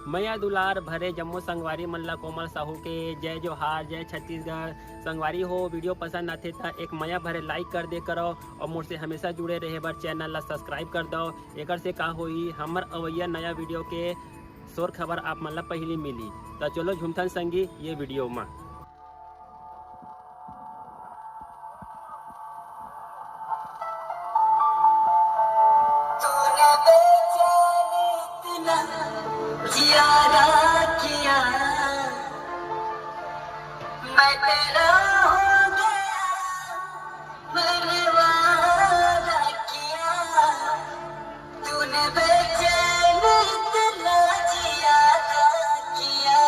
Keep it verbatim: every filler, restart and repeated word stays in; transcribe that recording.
मया दुलार भरे जम्मो संगवारी मन ला कोमल साहू के जय जोहार, जय छत्तीसगढ़। संगवारी हो, वीडियो पसंद आथे त एक मया भरे लाइक कर दे करो और मोर से हमेशा जुड़े रहे बर चैनल ला सब्सक्राइब कर दो। एकर से का होई, हमर अवैया नया वीडियो के शोर खबर आप मन ला पहिली मिली। त चलो झूमथन संगी ये वीडियो मा। तूने बेचैन इतना ज्यादा किया, मैं तेरा हो गया, मैंने वादा किया। तूने बेचैन इतना ज्यादा किया।